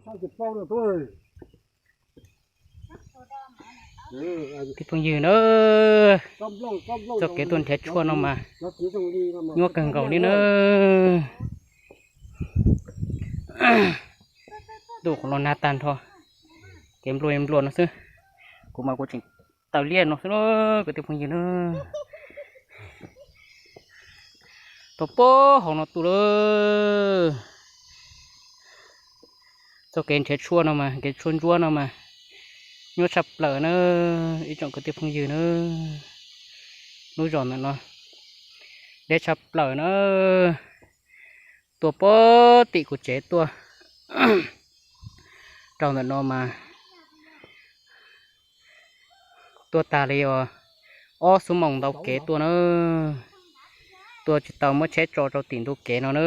Kwv tij phooj ywg na, txoj kev tuaj nrhiav tshuaj no mas nyuaj kawg nkaus li na. Ntuj qhuav los nag tag nrho, kev nplua nplua no xwb. Kuv mas kuv tseem taws liaj no xwb na, kwv tij phooj ywg na. Tuaj pab hauv no tuaj lawm. Txoj kev nrhiav tshuaj no mas, kev tshuaj ntsuab no mas nyuaj tshaj plaws na, ib tsoom kwv tij phooj ywg na. Lub zos ntawm no deb tshaj plaws na. Tuaj pab tim kuv tsev tuaj rau ntawm no mas tuaj tag li os ob xuab moos ntau kev tuaj na. Tuaj tsis tau muab tsheb tso rau tim ntu kev no na.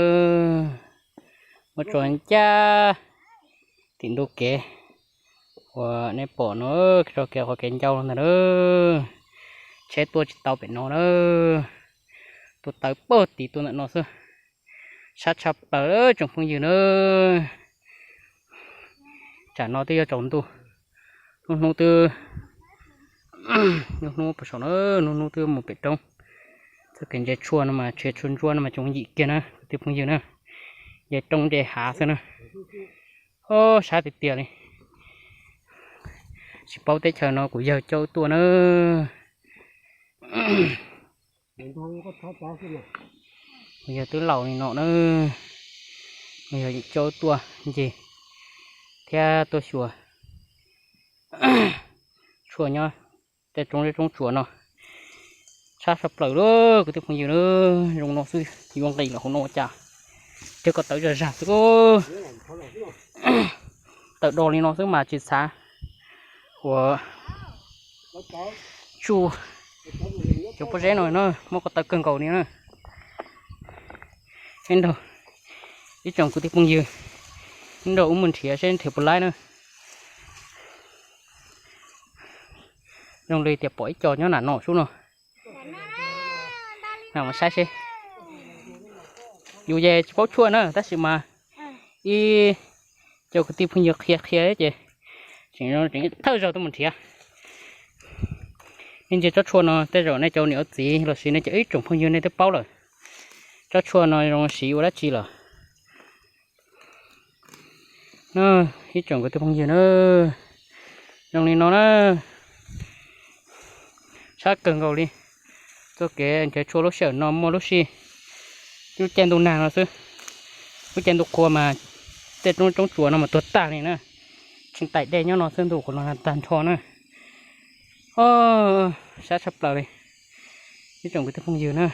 Muab tso ncaj tim ntu kev uas nej pom no, rau kev qhov kev ncau ntag na. Tsheb tuaj tsis tau pem no na. Tuaj tawm pag tim tuaj ntawm no xwb. Sab tshaj plaws tsoom phooj ywg na. Tsam no twb yuav tsaus ntuj, lub hnub twb, lub hnub puas saum na, lub hnub twb mus pem roob. Txoj kev nrhiav tshuaj no mas, nrhiav tshuaj ntsuab no mas tsoom yim kiag na kwv tij phooj ywg na. Nce roob nce hav xwb na. Ob, sab tiag tiag li. Tsis paub teb chaws no kuv yawg coj wb tuaj na. Kuv yawg twb laus li no na, kuv yawg coj wb tuaj ncig thiab tuaj xyuas tshuaj nyob tej roob zeb roob tsuas no. Sab tshaj plaws lawm kwv tij phooj ywg na, zoo no xwb yuav nqis los hauv no ua cas, twb ko tawv zag zag xwb. Tawm do li no xwb mas tsis xav uas tsuj cov pob zeb no na, muab ko tawv kawg nkaus li na. Nrog ib tsoom kwv tij phooj ywg, nrog wb mus nrhiav seb nrhiav puas laib na. Zoo li tias pom ib co nyob nram no sub no. Mus saib seb. Yus ces tsis paub tshuaj na tab sis mas ib co kwv tij phooj ywg qhia qhia ces tseem thawj zaug tuaj mus nrhiav. Nej ntsia tsob tshuaj no tej zaum nej cov niam ua txiv los sis nej cov ib tsoom phooj ywg nej twb paub lawm. Tsob tshuaj no zoo siv ua dab tsi lawm? Ib tsoom kwv tij phooj ywg na, zoo li no na, sab kawg nkaus li. Txoj kev nrhiav tshuaj lub sij hawm no muaj lub sij, lub caij ntuj nag no xwb, lub caij ntuj qhua mas tej roob tsuas no mas tuag tag li na. Tseem taim dej nyob no xwb, ntuj qhuav los nag tag nrho na. Sab tshaj plaws li ib tsoom kwv tij phooj ywg na.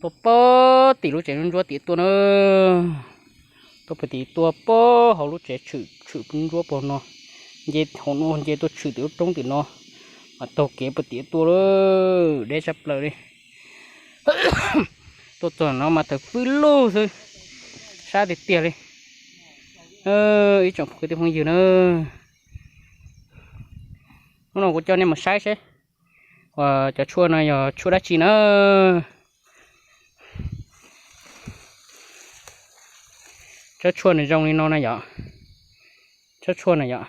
Tuaj pab tim lub tsev ntsuab tim tuaj na. Tuaj pab tim tuaj pab hauv lub tsev tshwm tshwm ntsuab puag no. Nce hauv no nce tuaj tshwm tim lub roob tim no, mas taug kev pab tim tuaj lawm, deb tshaj plaws li. Tuaj txog no mas tawm pwb lug xwb, sab tiag tiag li. Ib tsoom kwv tij phooj ywg na, hnub no kuv coj nej mus saib seb cov tshuaj no yog tshuaj dab tsi na. Tsob tshuaj nws zoo li no na yom. Tsob tshuaj na yom.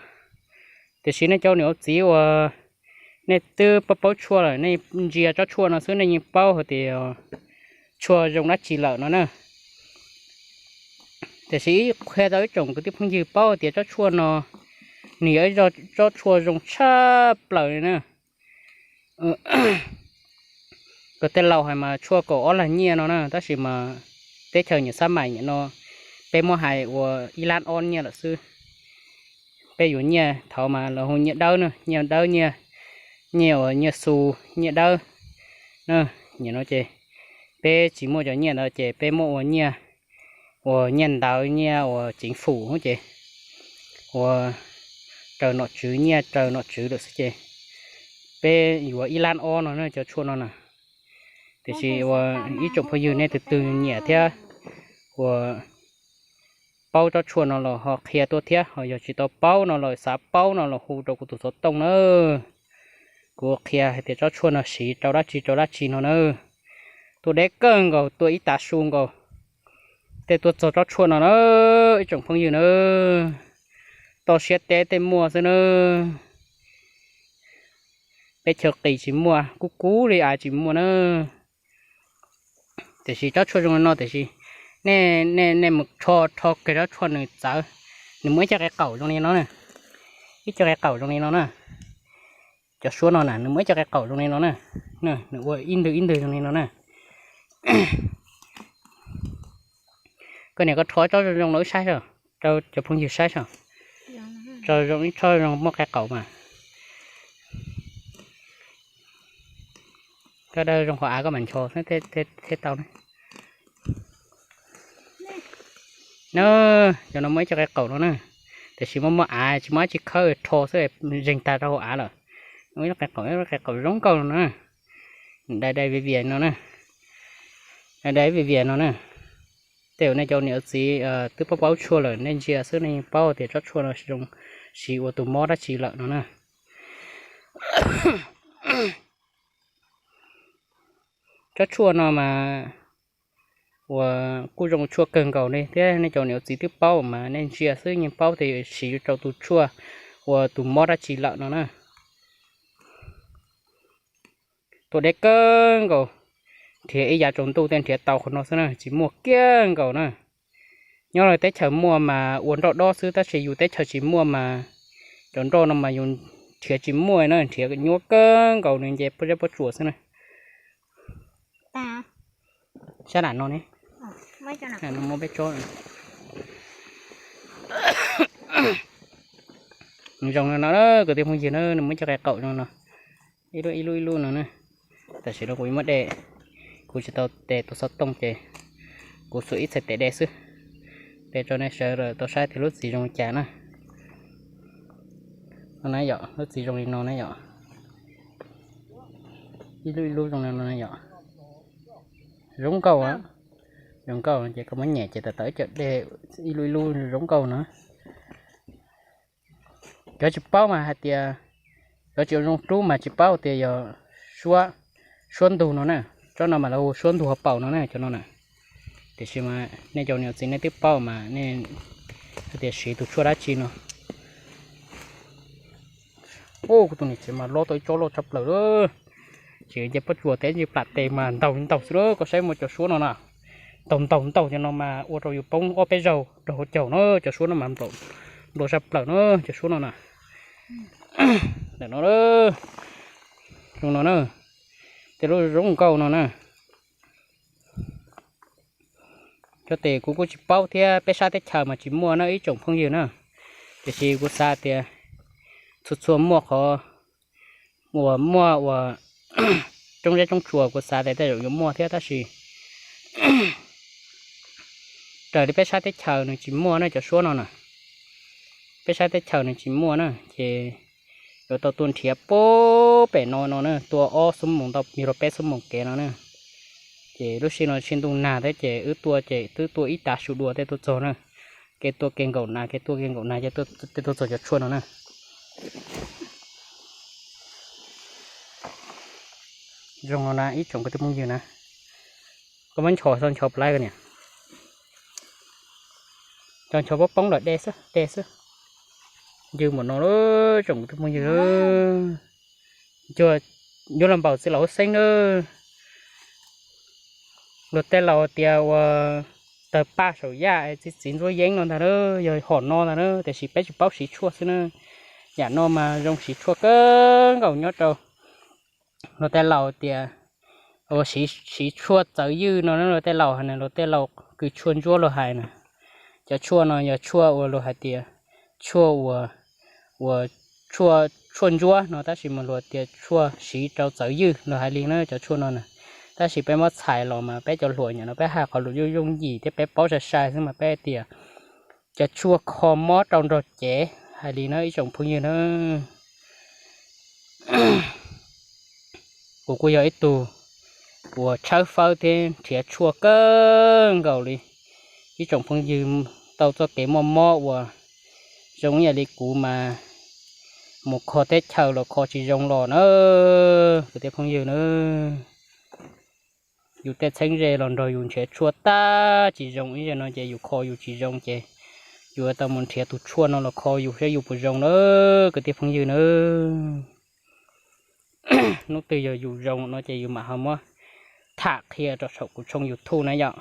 Tiam sis nej cov niam ua txiv uas nej twb paub paub tshuaj lawm, nej ntsia tsob tshuaj no xwb nej yeej paub hais tias tshuaj zoo dab tsi lawm no na. Tiam sis ib qhia tau ib tsoom kwv tij phooj ywg paub hais tias tsob tshuaj no nws yog ib tsob tshuaj zoo tshaj plaws li na. Kom tej laus hais mas tshuaj kaum ob lag nyiaj no na, tab sis mas teb chaws nyiam xab mais nyiam no, peb muab hais ua ib lab ob nyiaj lawm xwb. Peb yuav nyiaj thaud mas lawv hu nyiaj dawb na, nyiaj dawb, nyiaj, nyiaj uas nyiaj xu, nyiaj dawb na. Nim no ces peb tsis muaj cov nyiaj ntawd ces peb muab ua nyiaj, uas nyiaj ntawv, nyiaj uas ceev fum ces uas raws nom tswv, nyiaj raws nom tswv lawm xwb ces peb yuav ib lab ob no na cov tshuaj no na. Tiam sis uas ib tsoom phooj ywg nej tus twg nyiam thiab uas paub tsob tshuaj no los ho qhia tuaj thiab, ho yog tsis tau paub no los xav paub no los hu rau kuv tus xov tooj na. Kuv qhia hais tias tsob tshuaj no siv rau dab tsi rau dab tsi no na. Tuaj deb kawg nkaus, tuaj ib tav su nkaus. Tej tuaj txog tsob tshuaj no na, ib tsoom phooj ywg na, toj siab teb tej muaj xwb na. Peb chaw qis tsis muaj, kub kub li av tsis muaj na. Tiam sis tsob tshuaj zoo li no tiam sis nej, nej, nej mus rho, rho kiag tsob tshuaj nws txawv, nws muaj ib co qe qaum zoo li no na. Ib co qe qaum zoo li no na. Cov suab no na nws muaj ib co qe qaum zoo li no na. Nws ua ib ntwg ib ntwg zoo li no na. Koj niam koj rho tsob zoo zoo los wb saib os, rau cov phooj ywg saib os. Tsob zoo ib tsob zoo muaj qe qaum mas. Koj dawb zoo qhov av koj mam nchos thiaj tau ne. Na, cov no muaj ib co qe qaum no na. Tiam sis muaj muaj av tsis muaj dab tsi khawb rho xwb zeeg tag rau hauv av lawm. Muaj ib co qe qaum, ib co qe qaum zoo nkauj no na. Dai dai vias vias no na. Dai dai vias vias no na. Tej zaum nej cov niam txiv twb paub paub tshuaj lawm nej ntsia xwb nej yeej paub tias tsob tshuaj no zoo siv ua tus mob dab tsi lawm no na. Tsob tshuaj no mas uas kuj zoo tshuaj kawg nkaus li thiab nej cov niam txiv twb paub mas nej ntsia xwb yeej paub tias siv rau tus tshuaj ua tus mob dab tsi lawm no na. Tuaj deb kawg nkaus, nrhiav ib yav tsaus ntuj tej nrhiav tau qhov no xwb na, tsis muaj kiag nkaus na. Nyob lawv teb chaws muaj mas ua nroj dob xwb tab sis yus teb chaws tsis muaj mas cov nroj no mas yus nrhiav tsis muaj na, nrhiav nyuaj kawg nkaus nws nce pob zeb pob tsuas xwb na. Sab nram no ne, muaj peb tsob. Zoo no no kwv tij phooj ywg na, nws muaj ib co qe qaum zoo no, ib lub ib lub ib lub no na. Tam sim no kuv muab de, kuv tsis tau tes tus xov tooj ces kuv xuas ib txhais tes de xwb. De rau nej sawv daws tau saib tias lub txiv zoo li cas na. No na yom, lub txiv zoo li no na yom. Ib lub ib lub zoo li no yom. Zoo nkauj, zoo nkauj ces koj muab nyem ces tawm tawm ib co dej ib lub ib lub zoo nkauj no. Cov tsis paub mas hais tias, cov tsis ua zoo rub mas tsis paub tias yog suab, suab ntug no na. Tsob no mas lawv hu suab ntug hauv paus no na cov no na. Tiam sis mas nej cov niam txiv nej twb paub mas nej hais tias siv tus tshuaj dab tsi no. Ub, kuv tus niam tsev mas lob tau ib tsob loj tshaj plaws lawm. Tsis nce pob tsuas teb ntshe plam tes mas ntaug li ntaug xwb lawm. Koj saib muaj cov suab no na, ntaug ntaug ntaug cov no mas ua rau yus poob ob peb zaug rau hauv caug na. Cov suab no mas nplua tshaj plaws na cov suab no na. Ntawm no, zoo no na, tej lub zoo nkauj no na. Cov tes kuv kuj tsis paub thiab, peb sab teb chaws mas tsis muaj na ib tsoom phooj ywg na. Tiam sis kuv xav tias txhua txhua muaj qhov uas muaj uas roob zeb roob tsuas kuv xav tias tej zaum yuav muaj thiab tab sis raws li peb sab teb chaws nws tsis muaj na cov suab no na. Peb sab teb chaws nws tsis muaj na ces yuav tau tuaj nrhiav puag pem no no na, tuaj ob xuab moos ntau yog los peb xuab moos kev no na. Ces lub sij no sij ntuj nag thiab ces wb tuaj ces twb tuaj ib tav su dua tej tuaj txog na. Kev tuaj kev nkaum nas, kev tuaj kev nkaum nas ces tej tuaj txog cov tshuaj no na. Zoo no na ib tsoom kwv tij phooj ywg na. Koj muab nchos txog nchos plab ko niam. Nchos nchos poob poob lawm de xwb de xwb. Ncw npaum no lawm tsoom kwv tij phooj ywg. Cuag yuav los npaum txiv laus Hauv Xeeb na. Luag tej laus tias uas tawg paj saum yaj txiv txiv ntxuab yeeb no ntag na, yog hom no ntag na, tiam sis peb tsis paub siv tshuaj xwb na. Yam no mas zoo siv tshuaj kawg nkaus nyob rau luag tej laus tias uas siv tshuaj txawv ywj no na, luag tej laus hais na, luag tej laus kws tshuaj ntsuab luag hais na. Cov tshuaj no yog tshuaj uas luag hais tias tshuaj uas, uas tshuaj, tshuaj ntsuab no tab sis mas luag tias tshuaj siv rau txawv ywj luag hais li na cov tshuaj no na. Tab sis peb muab txhais los mas peb cov hluas nyuam no peb hais qhov lus yooj yooj yim thiab peb paub sai sai xwb mas peb tias cov tshuaj kho mob rau nrog cev hais li na ib tsoom phooj ywg na. Kuv kuj yog ib tug uas tshawb fawb thiab nrhiav tshuaj kawg nkaus li. Ib tsoom phooj ywg tau txoj kev muaj mob uas zoo ib yam li kuv mas mus kho teb chaws los kho tsis zoo los na, kwv tij phooj ywg na. yus tej txheeb ze los nrog yus nrhiav tshuaj tag tsis zoo, ib zaug no ces yus kho yus tsis zoo ces yus yuav tau mus nrhiav tus tshuaj no los kho yus saib yus puas zoo na, kwv tij phooj ywg na. Hnub twg yog yus zoo no ces yus mam ho muab tham qhia rau saum kuv tshooj YouTube na yom.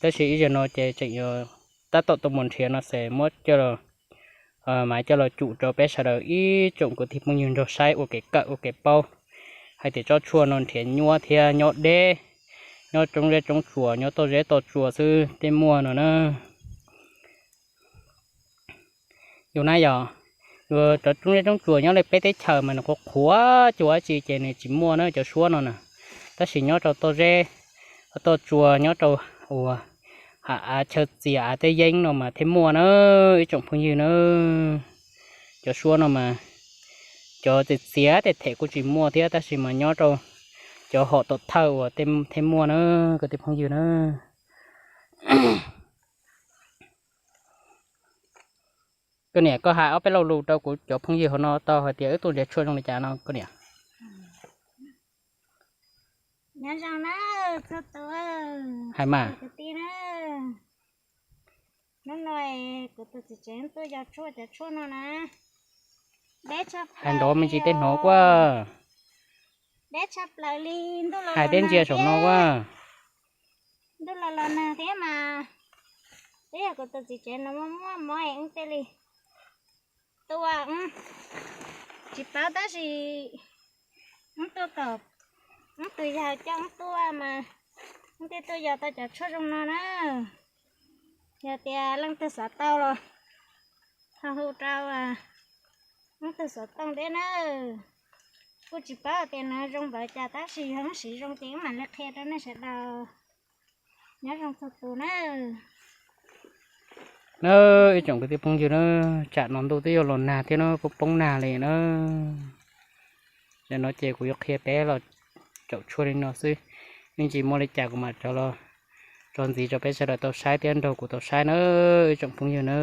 Tab sis ib zaug no ces tseem yuav tab tom tuaj mus nrhiav no ces muab coj los, mam coj los cum rau peb sawv daws ib tsoom kwv tij phooj ywg nrog saib ua kev kawm ua kev paub hais tias tsob tshuaj no nrhiav nyuaj thiab nyob deb, nyob roob zeb roob tsuas, nyob toj zeb toj tsua xwb tej muaj no na. Yus na yog, yus cov roob zeb roob tsuas nyob li peb teb chaws mas nws qhuav qhuav cua dab tsi ces nws tsis muaj na cov suab no na. Tab sis nyob rau toj zeb toj tsua, nyob rau uas av chaw txias av tej yeeb no mas thiaj muaj na ib tsoom phooj ywg na. Cov suab no mas cov txias txias tej them kuj tsis muaj thiab, tab sis mas nyob rau cov hom tom thawj uas thiaj muaj na kwv tij phooj ywg na. Koj niam, koj hais ob peb lo lus rau kuv cov phooj ywg hauv no tau hais tias wb tuaj nrhiav tshuaj zoo li cas no koj niam. Nyob zoo na txhua tus, hais mas kwv tij na. Hnub no kuv tus txiv tsev tuaj yog tshuaj cov tshuaj no na. Hais nrov me ntsis tej hnov kuaj. Deb tshaj plaws li, ntuj los hais los teb ntsia nag saum no thiab. Ntuj los los nag thiab mas, twb yog kuv tus txiv tsev no muaj muaj mob es wb thiaj li tua, tsis paub tab sis wb tuaj kom wb tus yawg coj wb tuaj mas wb thiaj tuaj yog tau cov tshuaj zoo no na. Yog tias leej twg xav tau los ho hu rau wb tus xov tooj thiab na. Kuj tsis paub tias nws zoo npaum cas tab sis yog wb siv zoo ces wb mam li qhia rau nej sawv daws. Nyob zoo txhua tus na. Na, ib tsoom kwv tij phooj ywg na, tsam no ntuj twb yuav los nag thiab na, poob poob nag li na. Yog no ces kuv yuav qhia peb los caum tshuaj li no xwb, me ntsis muaj li cas kuv mam rov los tso ntxiv rau peb sawv daws tau saib thiab nrog kuv tau saib na, ib tsoom phooj ywg na.